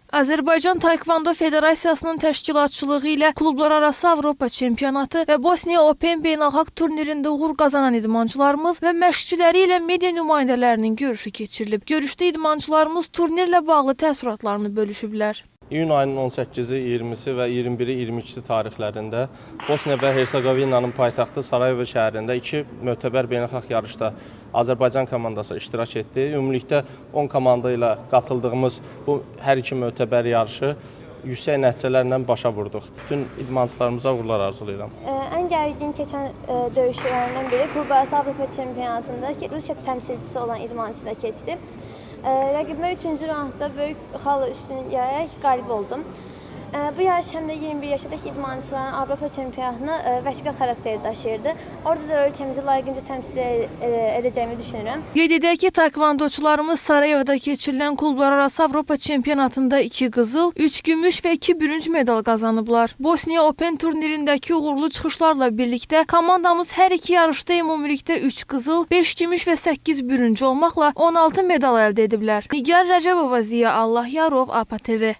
Azərbaycan Taekvondo Federasiyasının təşkilatçılığı ilə klublararası Avropa çempionatı və Bosniya Open beynəlxalq turnirində uğur qazanan idmançılarımız və məşqçiləri ilə media nümayəndələrinin görüşü keçirilib. Görüşdə idmançılarımız turnirlə bağlı təəssüratlarını bölüşüblər. İyun ayının 18-i, 20-si və 21-i, 22-si tarixlərində Bosniya və Hersegovinanın paytaxtı Sarayevo şəhərində iki mötəbər beynəlxalq yarışda Azərbaycan komandası iştirak etdi. Ümumilikdə 10 komanda ilə qatıldığımız bu hər iki mötəbər yarışı yüksək nəticələrlə başa vurduq. Bütün idmançılarımıza uğurlar arzulayıram. Ən gərgin keçən döyüşlərindən biri klublararası Avropa çempionatında ki, Rusiya təmsilçisi olan idmançı da keçdi. Rəqibimə 3-cü raundda böyük xalla üstün gələrək qalib oldum. Bu yarış həm də 21 yaşadakı idmançıların Avropa çempionatına vəsiqə xarakteri daşıyırdı. Orada da ölkəmizi layiqincə təmsil edəcəyimi düşünürəm. Qeyd edək ki, taekvondoçularımız Sarayevoda keçirilən klublararası Avropa çempionatında 2 qızıl, 3 gümüş və 2 bürünc medal qazanıblar. Bosniya Open turnirindəki uğurlu çıxışlarla birlikdə komandamız hər iki yarışda ümumilikdə 3 qızıl, 5 gümüş və 8 bürünc olmaqla 16 medal əldə ediblər. Nigar Rəcəbova, Ziya Allahyarov, APA TV.